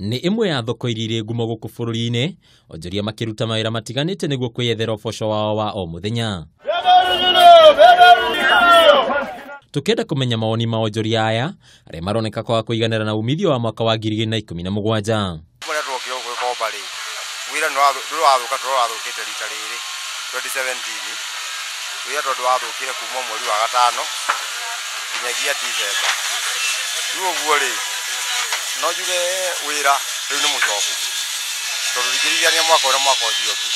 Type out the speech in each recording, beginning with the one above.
Nĩ ĩmwe ya thoko iria irĩ ngumo gũkũ bũrũri-inĩ, onjoria makĩruta mawĩra matiganĩte nĩguo kwĩyethera ũboco wao wa o mũthenya. Tukĩenda kũmenya mawoni ma onjoria aya arĩa maroneka kwaga kũiganĩra na umithio wa mwaka wa 2017. Ũrĩa twokire gũkũ Gĩkomba rĩ, wĩra ndũrathũka tũrathũkĩte rita rĩrĩ 2017, wĩra tondũ wathũkire kuma mweri wa gatano nginyagia December. Rĩu ũguo rĩ, no njuge wĩra rĩu nĩ mũcoku tondũ ndingĩririkania mwaka ũyũ na mwaka ũcio ũngĩ.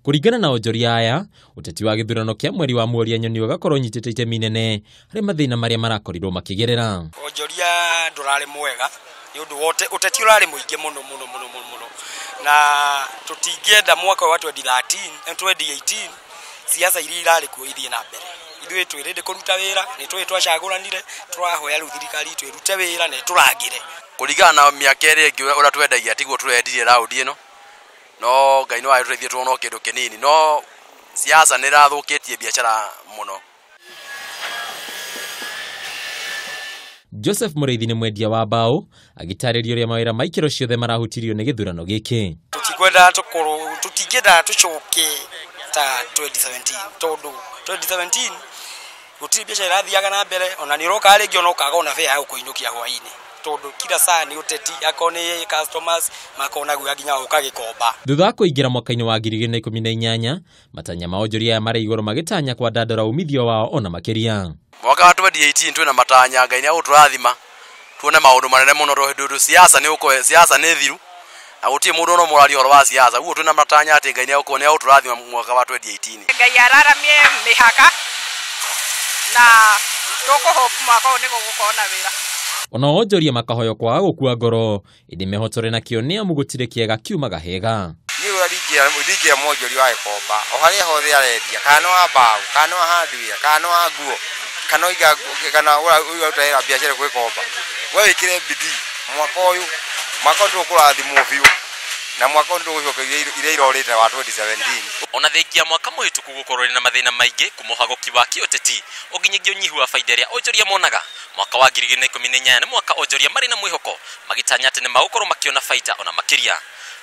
Kũringana na onjoria aya, ũteti wa gĩthurano kĩa mweri wa Mworia Nyoni ũgakorwo ũnyitĩte itemi inene harĩ mathĩna marĩa marakorirwo makĩgerera. Onjoria ndũrarĩ mwega nĩ ũndũ wa ũteti ũrarĩ mũingĩ mũno mũno mũno mũno mũno, na tũtingĩenda mwaka wa 2013, 2018 siasa iria irarĩ kuo ithiĩ na mbere. Ithuĩ twĩ ready kũruta wĩra, nĩ tũĩ twacagũranire, tũrahoya rĩu thirikari itũ ĩrute wĩra na ĩtũrangĩre. Kũringana na mĩaka ĩrĩa ĩngĩ ũrĩa twendagia tiguo tũrendirie raundi ĩno, no Ngai no agĩtũteithie tuone o kĩndũ kĩnini, no siasa nĩ ĩrathũkĩtie biacara mũno. Joseph Mũrĩithi nĩ mwendia wa mbaũ agĩtarĩria ũrĩa mawĩra ma ikĩro ciothe marahutirio nĩ gĩthurano gĩkĩ. Tũtikwenda tũkorwo, tũtingĩenda tũcoke ta 2017 tondũ 2017 gũtirĩ biacara ĩrathiaga na mbere, ona nĩ ũroka rĩngĩ ona ũkaga ona fare ya gũkũinũkia hwainĩ tondũ kila saa nĩ ũteti, akorwo nĩ customers makona guoya nginya gũka Gĩkomba. Thutha wa kũingĩra mwaka-inĩ wa 2018, matanya ma onjoria aya marĩ igũrũ magĩtanya kwandandũra umithio wao ona makĩria. Mwaka wa 2018 twĩna matanya, Ngai nĩ agũtũrathima tuone maũndũ manene mũno tondũ siasa nĩ ũkwe, siasa nĩ thiru na gũtirĩ mũndũ ona ũmwe ũraria ũhoro wa siasa. Ũguo twĩna matanya atĩ Ngai nĩ agũtũrathima mwaka wa 2018. Ngai araramie mĩhaka na tũkũhope mwaka ũyũ nĩ gũgũkorwo na wĩra. Ona onjoria makahoywo kwaga gũkua ngoro, ĩndĩ mehotore na kĩo nĩ amu gũtirĩ kĩega kiumaga hega. Niĩ ũrĩa ndingĩra mwonjoria wa Gĩkomba o harĩa hothe arendia, kana nĩ wa mbaũ, kana nĩ wa hardware, kana nĩ wa nguo, kana ũiga, kana ũruta wĩra biacara gwĩ Gĩkomba, we wĩkĩre bidii mwaka ũyũ, mwaka ũyũ nĩtũkũrathimwo biũ na mwaka ũyũ nĩtũgũcokeria iria irorĩte wa 2017. Ona thengia mwaka mũhĩtũku gũkorwo rĩ na mathĩna maingĩ kuma ũhagũki wa kĩũteti ũnginyagia ũnyihu wa baida ĩrĩa onjoria monaga. Mwaka wa 2018 nĩ mwaka onjoria marĩ na mwĩhoko magĩtanya atĩ nĩ magũkorwo makĩona baida ona makĩria.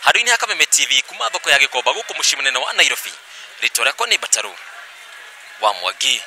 Handũ-inĩ ha Kameme TV kuma thoko ya Gĩkomba gũkũ mũciĩ mũnene wa Nairobi, rĩtwa rĩakwa nĩ Mbataru wa Mwangi.